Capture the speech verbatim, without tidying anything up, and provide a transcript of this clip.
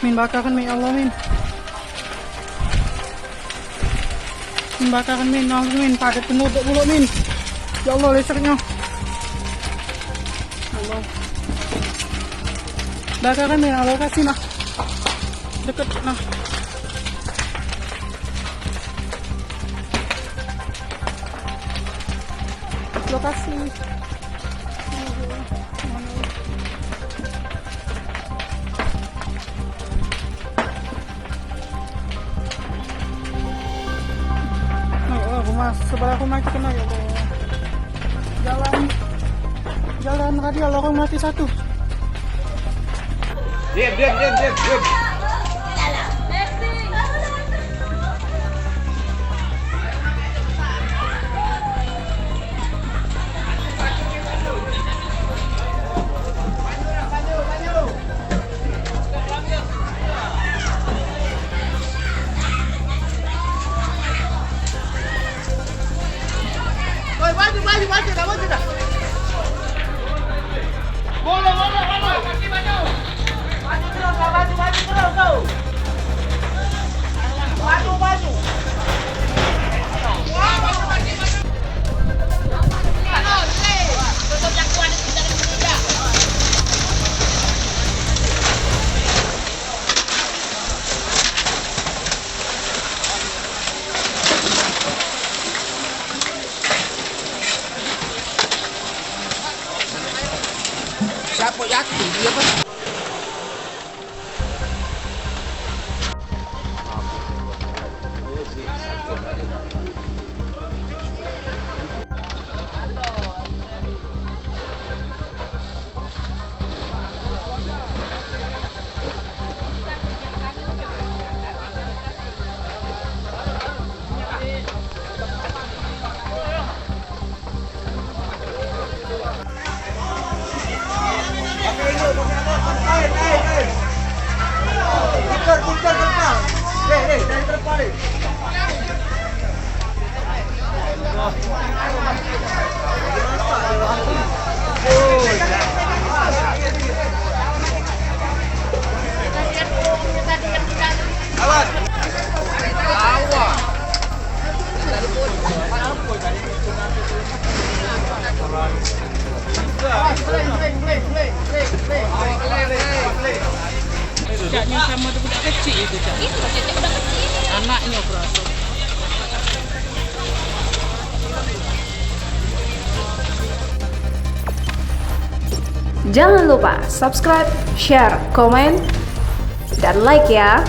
Min, bakaran, Min, ya Allah, Min. Min, bakaran, Min, ya Allah, Min, padat bener dek pulo, Min. Ya Allah, listriknyo. Ya Allah. Bakaran, Min, ya Allah, kasih nah. Deket nah. Lokasi. Ayo, rumah sebelah rumah kita naik, ya Allah. Jalan, jalan radial lorong mati satu. Diam, diam, diam, diam, diam. Oi, maju, maju, maju dah, maju dah. Boleh, boleh, boleh. Maju terus, maju, maju terus, tu. Maju, maju. Siapa Yati? Dia apa? Caknyo samo tu budak kecik itu, Cak. Anaknyo beraso. Jangan lupa subscribe, share, komen, dan like ya.